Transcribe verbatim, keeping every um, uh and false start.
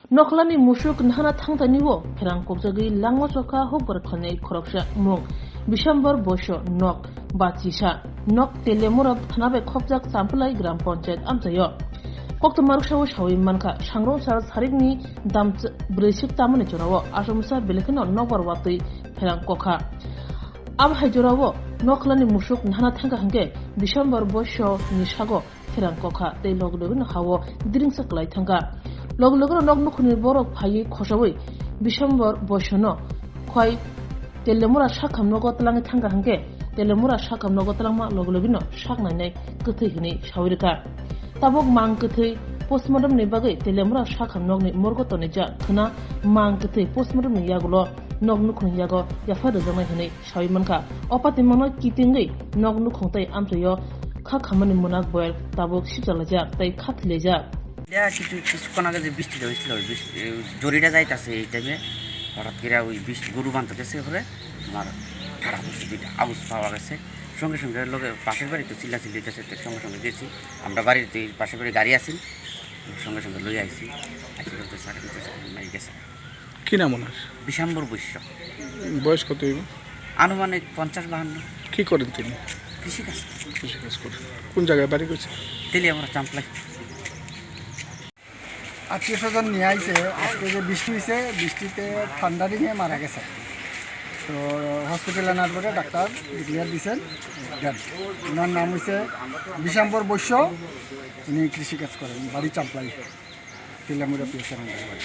Nokhlani musuk nahana thangtani o pherang kokjagwi langma chokha hukbar khlainai khoroksa mung Bisambor Boiso nok bachisa nok Telemura thana bai khopjak Champlai Gram Panchayat amchaio. Koktwma rwksao sawi mankha, sangrong sal sarikni dam ch-, brwi sik tamani jorao achomsa belai kheno nokbar watwi pherang kokha. Abo hai jorao nokhlani musuk nahana thangkha hwnkhe Bisambor Boiso ni sago pherang kokha tei logi logino hao diringsa kwlai thangkha. Logi logino nok nukhungni borok phaiwi khosaui Bisambor Boisono khoi Telemura sakham nogo twlangwi thangkha hwnkhe Telemura sakham nogo twlangma logi logino sak nainai kwthwi hwnwi saui rwkha. Tabuk mang kwthwi postmortem ni bagwi Telemura sakham nokni morgo tonijak khwna mang kwthwi postmortem ni yagulo nok nukhungni yago yapha rwjaknai hwnwi saui mankha. O patimangno kitingwi nok nukhung tei amchaio kha khamani mwnak boyar tabuk sipjalaijak tei kha thwilaijak. Ya, কিছু, কিছু কোনা গেছে বৃষ্টি হয়েছিল, ওই বৃষ্টি, এ, জরিটা যাইতাছে এই টাইমে, হঠাৎ করে ওই বৃষ্টি, গরু বাঁধতে গেছে, পরে আমার খারাপ হচ্ছে দুইটা, আওয়াজ পাওয়া গেছে। সঙ্গে সঙ্গে লোকে পাশের বাড়ি তো চিল্লাচিল্লি হইতেছে, তো সঙ্গে সঙ্গে গেছি। আমরা বাড়িতে, পাশের বাড়ি গাড়ি আছিল, সঙ্গে সঙ্গে লই আইছি। আইসি বলতে স্যার, বলতে স্যার, নাই গেছে। কি নাম ওনার? বিশাম্বর বৈশ্য। বয়স কত হইব? আনুমানিক পঞ্চাশ বাহান্ন। কি করেন তিনি? কৃষিকাজ। কৃষিকাজ করেন। কোন জায়গায় বাড়ি করছেন? তেলিয়ামুড়া চাম্পলাই। আত্মীয় স্বজন নিয়ে আইছে, আজকে যে বৃষ্টি হয়েছে, বৃষ্টিতে ঠান্ডা লেগে মারা গেছে। তো হসপিটালে নেওয়ার পরে ডাক্তার ডিক্লেয়ার দিয়েছেন ডেড। ওনার নাম হচ্ছে বিশাম্বর বৈশ্য, উনি কৃষিকাজ করেন, বাড়ি চাম্পলাই, তেলিয়ামুড়া পিএসের আন্ডারে বাড়ি।